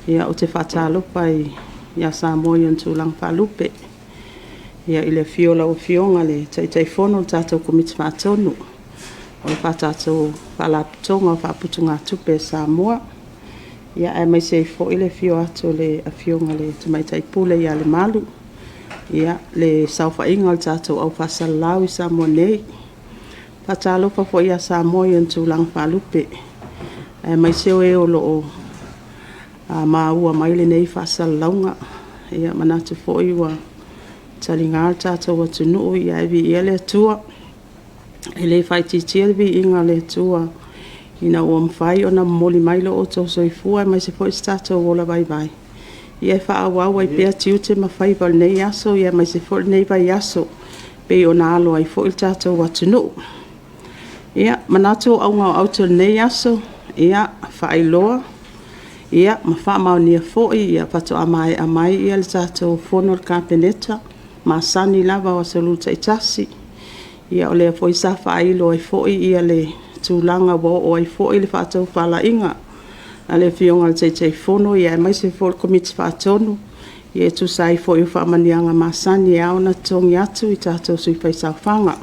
Ia, ou te faatalofa ia Samoa i ona tulaga faalupe, i le afio o lau Afioga i le Taitaifono o le tatou Komiti Faatonu o le tatou Faalapotopotoga o Faaputugatupe a Samoa, aemaise ai foi le afio atu o le Afioga i le Tamaitai Pule ia Lemalu, le saofaiga a le tatou aufaasalalau i Samoa nei. E faatalofa foi ia Samoa i ona tulaga faalupe, aemaise o e o lo o maua mai lenei faasalalauga. E manatu foi ua taliga lo tatou atunuu, ae viia le Atua. E le faaitiitia le viiga o le Atua ina ua mafai ona momoli mai lo outou soifua aemaise foi o so tatou ola vaivai e faaauau ai pea tiute ma faiva o lenei aso aemaise foi o lenei vaiaso e pei ona alo ai foi le tatou atunuu. E manatu o auga o aute o lenei aso, ia faailoa ma faamaonia foi faatoa maea mai le tatou Fono a le Kapeneta masani lava o aso Lua taitasi. O lea foi sa faailo ai foi le tulaga ua oo ai foi le faatofalaiga a le Afioga i le Taitaifono aemaise foi o le Komiti Faatonu e tusa ai foi o faamanuiaga masani e ao ona totogi atu i tatou sui faisaofaga.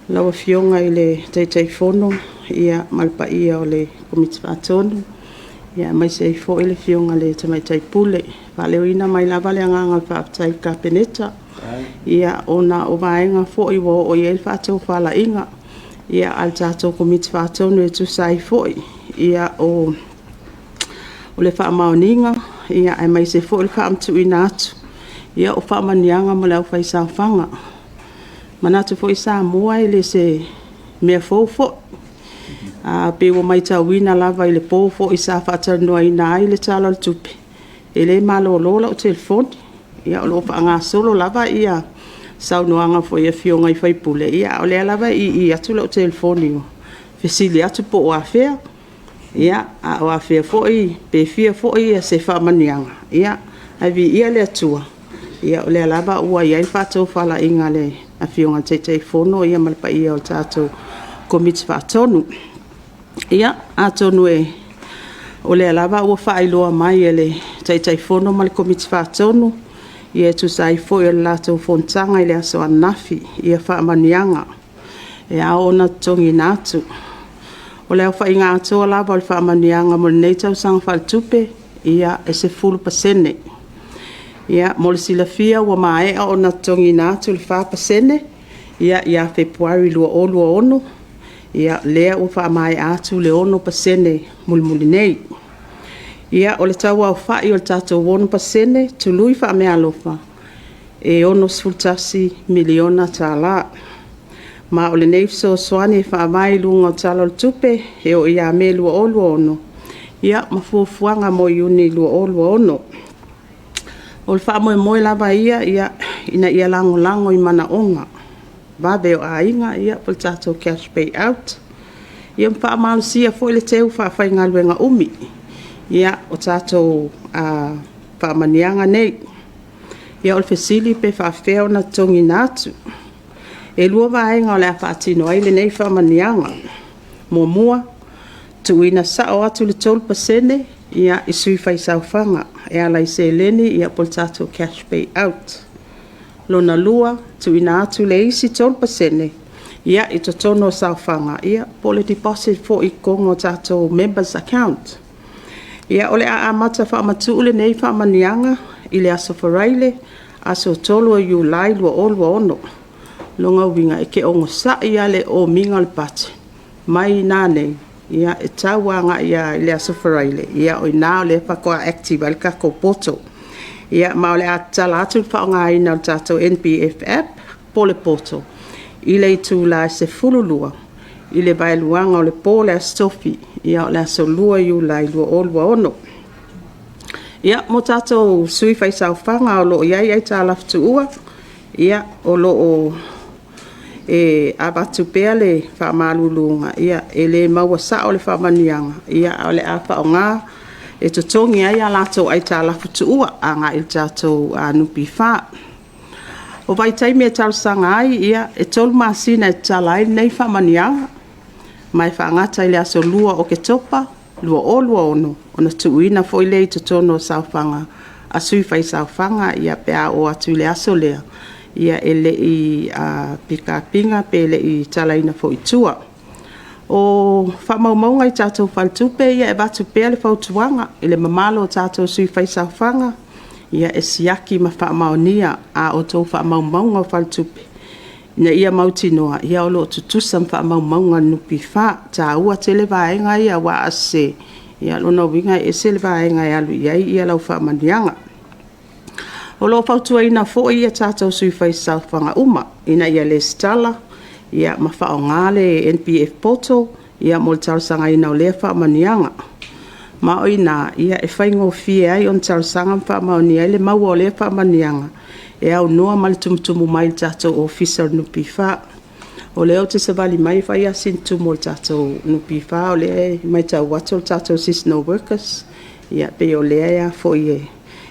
Lau Afioga i le Taitaifono ma le paia o le Komiti Faatonu, aemaise ai foi le Afioga i le Tamaitai Pule. E faaleoina mai lava le agaga o le faafetai i le Kapeneta ona o vaega foi ua oo i ai le faatofalaiga a le tatou Komiti Faatonu e tusa ai foi o le faamaoniga aemaise foi o le faamatuuina atu o faamanuiaga mo le aufaisaofaga. E manatu foi Samoa e le o se mea fou foi, ae pei ua matauina lava i le po foi sa faatalanoaina ai le Tala o le Tupe, e le malolo lau telefoni, o lo o faagasolo lava saunoaga foi a Afioga i sui usufono, a o lea lava e ii atu lau telefoni e fesili atu po o afea, a o afea foi, pe fia foi se faamanuiaga. Ae viia le Atua o lea lava ua i ai le faatofalaiga a le Afioga i le Taitaifono ma le paia o le tatou Komiti Faatonu. Ia, atonu o lea lava ua faailoa mai e le Taitaifono ma le Komiti Faatonu e tusa ai foi o le latou fonotaga i le aso ananafi faamanuiaga e ao ona totogiina atu. O le aofaiga atoa lava o le faamanuiaga mo lenei tausaga faaletupe, e 10%. Mo le silafia ua maea ona totogiina atu le 4% ia Fepuari 2026, lea ua faamaea atu le 6% mulimuli nei. Ia, o le tau aofai o le tatou 6% tului faameaalofa, e $61 miliona. Ma o lenei fesoasoani e faavae i luga o le Tala o le Tupe e oo ia Me 2026 ma fuafuaga mo Iuni 2026. O le faamoemoe lava ia ina ia lagolago i manaoga vave o aiga po o le tatou cash payout, ia ma faamalosia foi le teu faafaigaluega umi o tatou faamanuiaga nei. Ia, o le fesili pe faapefea ona totogiina atu? E 2 vaega o le a faatino ai lenei faamanuiaga. Muamua, tuuina sao atu le 3% i sui faisaofaga e ala i seleni po o le tatou cash payout. Lona lua, tuuina atu le isi 3% i totonu o saofaga po o le deposit foi i totonu o tatou members account. Ia, o le a amata faamatuu lenei faamanuiaga i le aso Faraile, aso 3 o Iulai 2026. O lona uiga, e te onosai lava i le omiga o le budget mai na nei e tau agai lava i le aso Faraile, o i ina lea faatoa active ai le tatou portal. Ia ma o le a tatala atu le faaaogaina o le tatou NPF App po o le portal i le itula e 12:00 i le vaeluaga o le po o le aso Tofi, o le aso 2 o Iulai 2026. Ia, mo tatou sui faisaofaga o lo o i ai aitalafu tuua, o lo o avatu pea le faamaluluga, e le maua sao le faamanuiaga, ae o le a faaaoga e totogi ai a latou aitalafu tuua agai i le tatou NPF. O vaitaimi e talosaga ai, e 3 masina e tatala ai lenei faamanuiaga, ma e faagata i le aso 2 o Oketopa 2026, ona tuuina foi lea i totonu o saofaga a sui faisaofaga pe a oo atu i le aso lea, e le i pick up ina pe le i talaina foi i tua. O faamaumauga i tatou faletupe, e avatu pea le fautuaga i le mamalu o tatou sui faisaofaga, e siaki ma faamaonia a outou faamaumauga o faletupe, ina ia mautinoa o lo o tutusa ma faamaumauga a le NPF. E taua tele vaega ia, aua a sese, o lona uiga e ese le vaega e alu i ai lau faamanuiaga. O lo o fautuaina foi tatou sui faisaofaga uma ina ia lesitala ma faaaoga le NPF PORTAL mo le talosagaina o lea faamanuiaga. Ma o i ina e faigofie ai ona talosaga ma faamaonia ai le maua o lea faamanuiaga, e aunoa ma le tumutumu mai i le tatou Ofisa o le NPF. O lea ou te savali mai e fai lava sina tumu o le tatou NPF, o lea e matau atu o le tatou seasonal workers, e pei o lea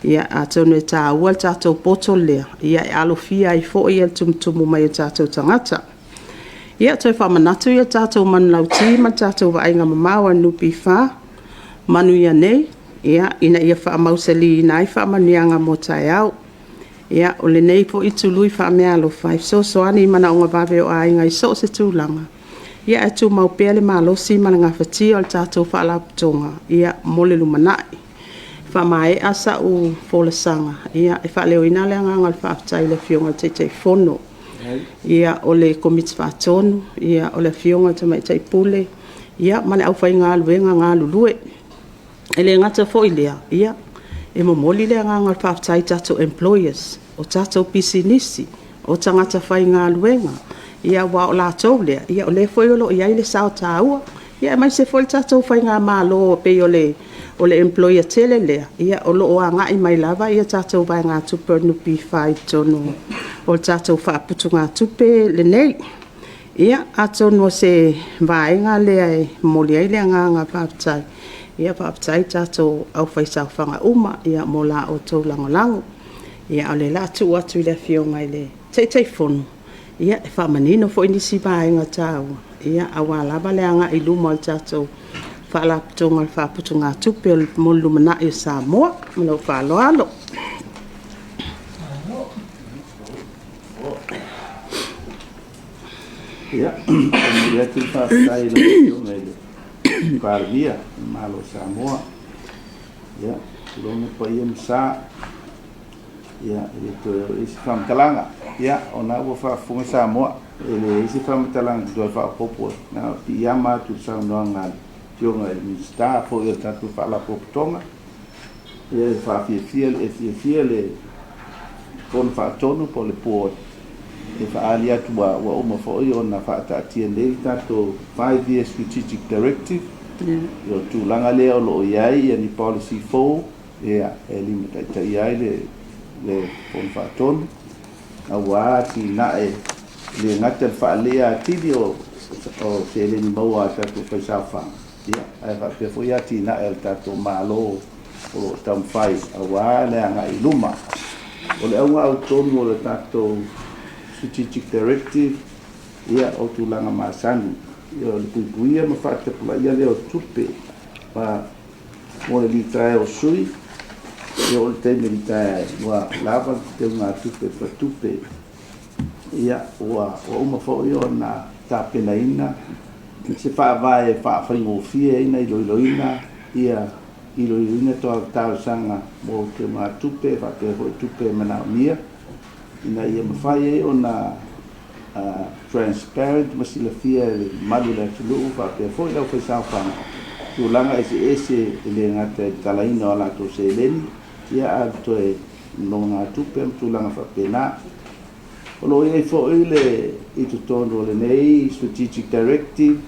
e...atonu e taua le tatou portal lea, e alofia ai foi le tumutumu mai o tatou tagata. E toe faamanatu le tatou manulauti ma le tatou vaaiga mamao a le NPF, manuia nei ina ia faamausaliina ai faamanuiaga mo taeao. O lenei foi tului faameaalofa, e fesoasoani i manaoga vave o aiga i so o se tulaga, ae tumau pea le malosi ma le gafatia o le tatou Faalapotopotoga mo le lumanai. E faamaea sau folasaga, e faaleoina le agaga o le faafetai i le Afioga i le Taitaifono, o le Komiti Faatonu, o le Afioga i le Tamaitai Pule ma le aufaigaluega galulue. E le gata foi i lea, e momoli le agaga o le faafetai i tatou employers, o tatou pisinisi, o tagata faigaluega, aua o latou lea o lea foi o lo o i ai le sao taua, aemaise foi o le tatou Faigamalo, e pei o le employer tele lea, o lo o agai mai lava a tatou vaegatupe a le NPF i totonu o le tatou faaputugatupe lenei. Atonu o se vaega lea e momoli ai le agaga faafetai. Ia faafetai i le tatou aufaisaofaga uma mo la outou lagolago. A o lea o le a tuu atu i le Afioga i le Taitaifono e faamanino foi nisi vaega taua, aua lava le agai i luma o le tatou Faalapotopotoga o le Faaputugatupe mo le Lumanai o Samoa. Ma lou faaaloalo. E momoli atu le faafetai i lau Afioga i le Palemia o le Malo o Samoa. Tulou paia ma sa, e le toe oo i ai se faamatalaga. O lena ua faafofoga Samoa, e leai se faamatalaga e toe faaopoopo, na ona piiama atu i le saunoaga a le Afioga i le Minisita foi o le tatou Faalapotopotoga. E fiafia le Fono Faatonu po o le Board e faaali atu, ua uma foi ona faataatia nei le tatou 5-year strategic directive. O le tulaga lea o lo o i ai ni policy fou e limataitaia ai le Fono Faatonu, aua atinae, e le gata i le faaleleia atili o seleni maua a tatou faisaofaga, ae faapea foi atinae a le tatou Malo o lo o taumafai aua le agai i luma. O le auga autonu o le tatou strategic directive, o tulaga masani, o le puipuia ma faatapulaia lea o tupe mo le litaea o sui, e oo i le taimi e litaea ai, ua lava le teugatupe a le faletupe. Ua uma foi ona tapenaina se faavae e faafaigofie ai ona iloiloina talosaga mo teugatupe faapea foi tupe e manaomia, ina ia mafai ai ona transparent ma silafia e le mamalu o le atunuu faapea foi le aufaisaofaga, tulaga eseese e le gata i le talaina o latou seleni, a o le toe nonogatupe ma tulaga faapena. O lo o i ai foi i totonu o lenei strategic directive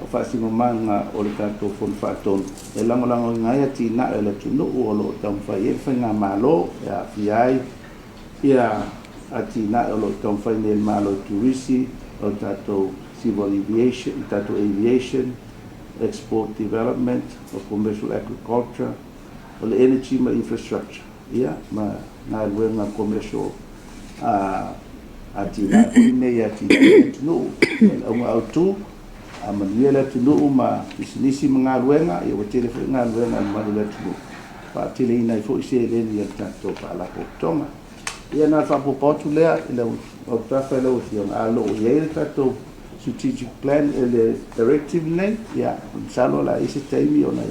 o faasinomaga o le tatou Fono Faatonu e lagolagoina ai atinae o le atunuu o lo o taumafai i ai le Faigamalo, e aofia ai atinae o lo o taumafai nei e le Malo i turisi, o le tatou civil aviation, le tatou aviation, export development, o commercial agriculture, o le energy ma infrastructure, ma galuega commercial, atinae foi nei e atinae ai le atunuu. O le auga autu, A manuia le atunuu ma pisinisi ma galuega, ia ua tele foi galuega a le mamalu o le atunuu, faateleina ai foi seleni a le tatou Faalapotopotoga. Ia na ona faaopoopo atu lea i lau autafa i lau Afioga, ae o lo o i ai le tatou strategic plan, le directive lenei, ia masalo o le a i ai se taimi ona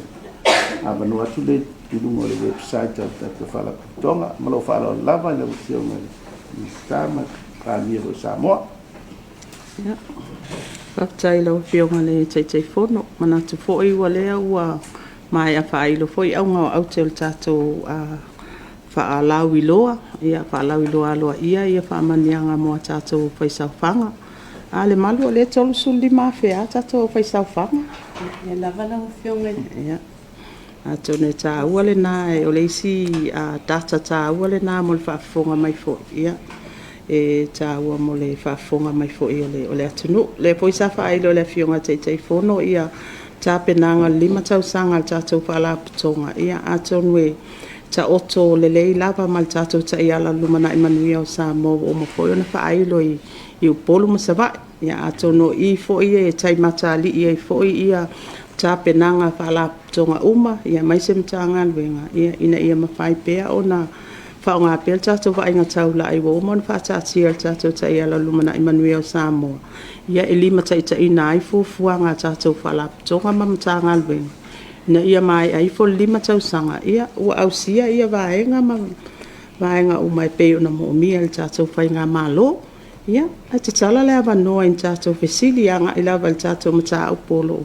avanoa atu lea i luga o le website a le tatou Faalapotopotoga. Ma lou faaaloalo lava i lau Afioga i le Minisita ma le Palemia foi o Samoa. Faafetai i lau Afioga i le Taitaifono. E manatu foi o lea ua maea faailo foi auga o aute o le tatou faalauiloa, faalauiloa aloaia faamanuiaga mo a tatou faisaofaga. A Lemalu o lea e 35,000 lava tatou aufaisaofaga? E lava lau Afioga i le. Ia, atonu e taua lena, o le isi data taua lena mo le faafofoga mai foi, e taua mo le faafofoga mai foi a le atunuu. O lea foi sa faailo e le Afioga i le Taitaifono tapenaga o le 5 tausaga a le tatou Faalapotopotoga, ia atonu e taoto lelei lava ma le tatou taiala o le lumanai manuia o Samoa ua uma foi ona faailo i Upolu ma Savaii. Ia atonu o i foi e taimatalii ai foi tapenaga a Faalapotopotoga uma aemaise Matagaluega ina ia mafai pea ona faaaoga pea le tatou vaaiga taulai ua uma ona faataatia e le tatou taiala o le lumanai manuia o Samoa, e limataitaiina ai fuafuaga a tatou Faalapotopotoga ma Matagaluega, ina ia maea ifo le 5 tausaga ua ausia vaega ma vaega uma e pei ona moomia e le tatou faigamalo. Ia, ae tatala le avanoa i ni tatou fesili agai lava i le tatou mataupu o lo o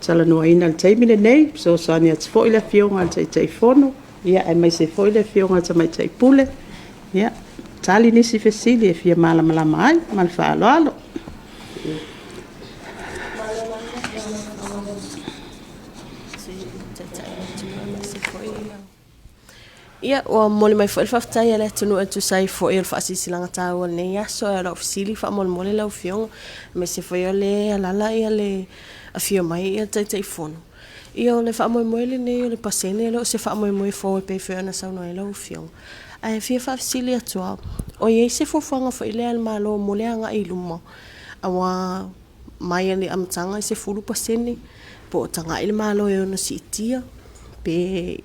talanoaina i le taimi lenei. E fesoasoani atu foi le Afioga i le Taitaifono aemaise foi le Afioga i le Tamaitai Pule e tali nisi fesili e fia malamalama ai. Ma le faaaloalo. Ia, ua momoli mai foi le faafetai a le atunuu e tusa ai foi o le faasilasilaga taua o lenei aso. Ae o lau fesili faamolemole lau Afioga, aemaise foi o lea e alaala le afio mai le Taitaifono. Ia o le faamoemoe lenei o le pasene e le o se faamoemoe fou e pei foi ona saunoa ai lau Afioga. Ae fia faafesili atu lava, o i ai se fuafuaga foi lea a le Malo mo le agai i luma, aua mai lava i le amataga e 10% po o tagai le Malo e ono siitia, pe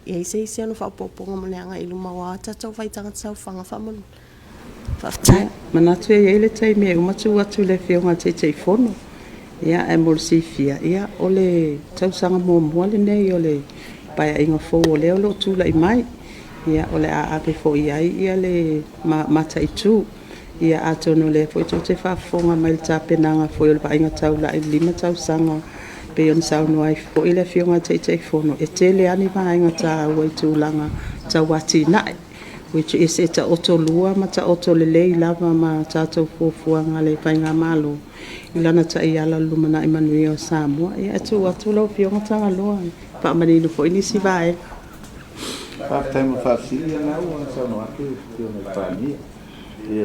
i ai se isi ona faaopoopoga mo le agai i luma aua tatou tagata saofaga faamolemole. Faafetai. E manatu e i ai le taimi e uma tuu atu i le Afioga i le Taitaifono. Ae mo le silafia, o le tausaga muamua lenei o le Paeaiga fou o lea o lo o tulai mai. O le a ave foi i ai le mataitu. Ia atonu o lea foi tou te faafofoga mai i le tapenaga foi o le vaaiga taulai i le 5 tausaga pei ona saunoa ai foi le Afioga i le Taitaifono, e tele lava ni vaega taua i tulaga tau atinae, which is e taotolua ma taoto lelei lava ma tatou fuafuaga a le faigamalo i lana taiala o le lumanai manuia o Samoa. Ia ae tuu atu lau Afioga Tagaloa e faamanino foi nisi vaega. Faafetai mo le faafesili. Ia o lena ua saunoa atu le Afioga i le Palemia. E pei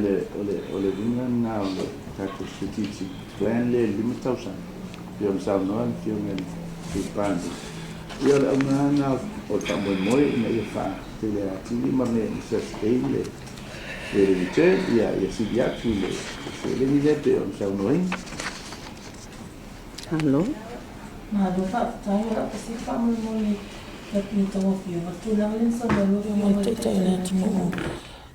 o le uiga lena o le tatou strategic plan lea i le 5 tausaga, e pei ona saunoa le Afioga i le Sui Palemia, ia o le auga lava lena o le faamoemoe ina ia faatele atili ma sustain le return, ia sili atu i le seleni lea e pei ona saunoaina. Malo. Malo faafetai. O lau fesili faamolemole i a outou afioga, o le tulaga lea na saunoa ai lau Afioga i le Taitai o le atunuu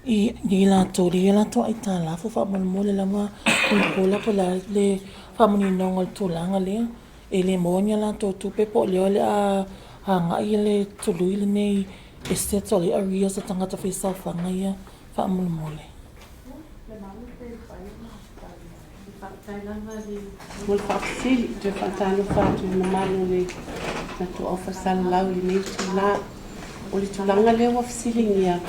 i latou o lea e i ai a latou aitalafu faamolemole lava pulapola po o le a le faamaninoga o le tulaga lea, e le maua ni a latou tupe po o lea o le a agai le tului lenei e settle ai arrears a tagata faisaofaga ia faamolemole. Faafetai lava mo le faafesili. E toe faatalofa atu i le mamalu o le tatou aufaisalalaui i lenei itula. O le tulaga lea ua fesiligia,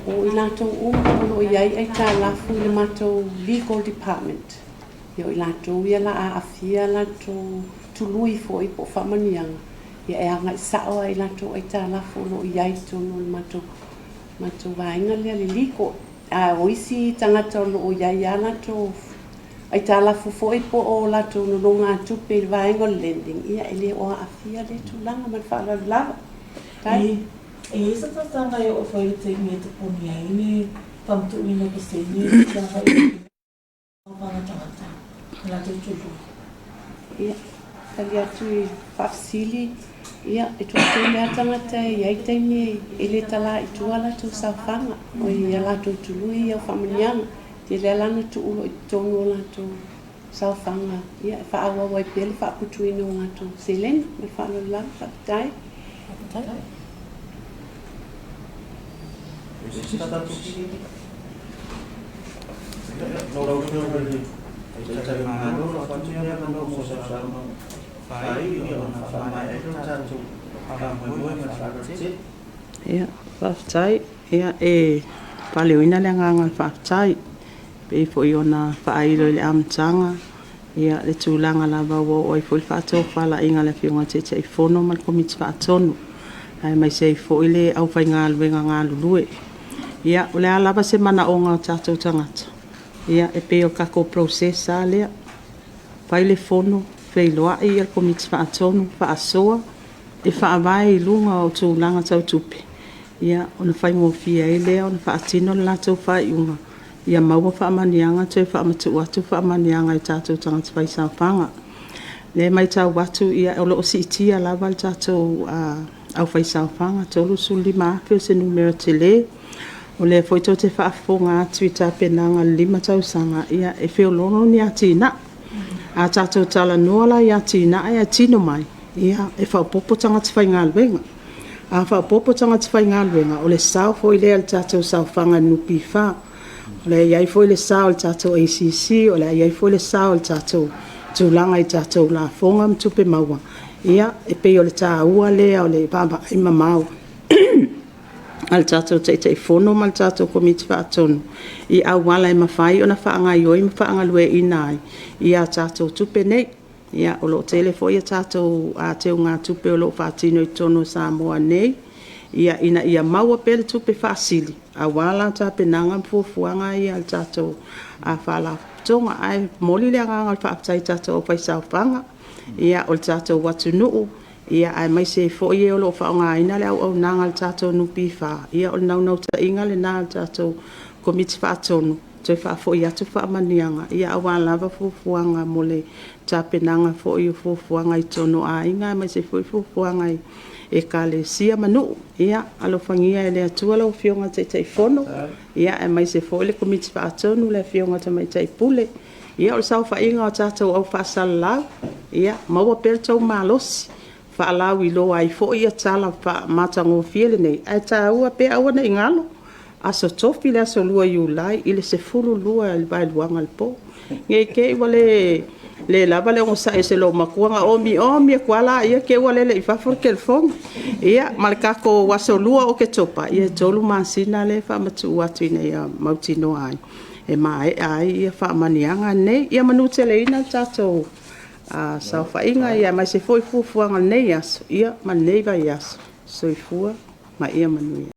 o i latou uma o lo o i ai aitalafu i le matou legal department, ia o i latou ia o le a aafia latou tului foi po o faamanuiaga, ia e agai sao lava i latou aitalafu o lo o i ai i totonu o le matou vaega lea o le legal. A o isi tagata o lo o i ai lava latou aitalafu foi po o latou nonogatupe i le vaega o le lending, ia e le o aafia lea tulaga. Ma le faaaloalo lava. E i ai se talosaga e oo foi i le taimi e totogi ai le faamatuuina o pasene e agai i saofaga tagata i latou tului. Ia, tali atu i faafesili, ia, e toatele lava tagata e i ai taimi e le talā i tua a latou saofaga, oi a latou tului ia o faamanuiaga. E tele lava la ina tuu loa i totonu o latou saofaga ia e faaauau ai pea le faaputuina o latou seleni. Ma le faaaloalo lava, faafetai. Ia, faafetai. Ia, e faaleoina le agaga o le faafetai e pei foi ona faailo i le amataga le tulaga lava ua oo ai foi le faatofalaiga a le Afioga i le Taitaifono ma le Komiti Faatonu, aemaise ai foi le aufaigaluega galulue. Ia, o le a lava se manaoga o tatou tagata, e pei o le tatou process lava lea, fai le fono, feiloai le Komiti Faatonu faasoa, e faavae i luga o tulaga tau tupe, ona faigofie ai lea ona faatino le latou faaiuga, ia maua faamanuiaga toe faamatuu atu faamanuiaga i tatou tagata faisaofaga. O lea e matau atu o lo o siitia lava le tatou aufaisaofaga, 35,000 o se numera tele. O lea foi tou te faafofoga atu i tapenaga o le 5 tausaga, e feoloolo ni atinae. A tatou talanoa la i atinae ae tino mai, e faaopoopo tagata faigaluega. A faaopoopo tagata faigaluega, o le sao foi lea i le tatou saofaga a le NPF, o le a i ai foi le sao i le tatou ACC, o le a i ai foi le sao i le tatou tulaga i tatou lafoga ma tupe maua. Ia, e pei o le taua lea o le vaavaai mamao a le tatou Taitaifono ma le tatou Komiti Faatonu i auala e mafai ona faagaoioi ma faagalueaiina ai a tatou tupe nei. Ia, o lo o tele foi a tatou teugatupe o lo o faatino i totonu o Samoa nei ina ia maua pea le tupe faasili aua la tapenaga ma fuafuaga ia a le tatou Faalapotopotoga. Ae momoli le agaga o le faafetai i le tatou aufaisaofaga, o le tatou atunuu, aemaise ai foi e o lo o faaaogaina le auaunaga a le tatou NPF. Ia o le naunautaiga lena o le tatou Komiti Faatonu, toe faafoi atu faamanuiaga aua lava fuafuaga mo le tapenaga foi o fuafuaga i totonu o aiga aemaise foi fuafuaga i Ekalesia ma nuu. Ia alofagia e le Atua lau Afioga i le Taitaifono, aemaise foi le Komiti Faatonu, le Afioga i le Tamaitai Pule. Ia, o le saofaiga a tatou au faasalalau, ia maua pea lo outou malosi e faalauiloa ai foi tala matagofie lenei, ae taua pea, aua ne i galo, Aso Tofi le aso 2 Iulai i le 12:00 i le vaeluaga o le po. Ne i te i ua le lava le onosai a se loomatua ona omiomi atu lava lea te i ua lele i fafo le telefoni. Ia, ma le tatou aso 2 o Oketopa, ia e 3 masina lea e faamatuu atu ina ia mautinoa ai e maea ai faamanuiaga nei. Ia manuteleina le tatou saofaiga aemaise foi fuafuaga o lenei aso ma lenei vaiaso. Soifua ma ia manuia.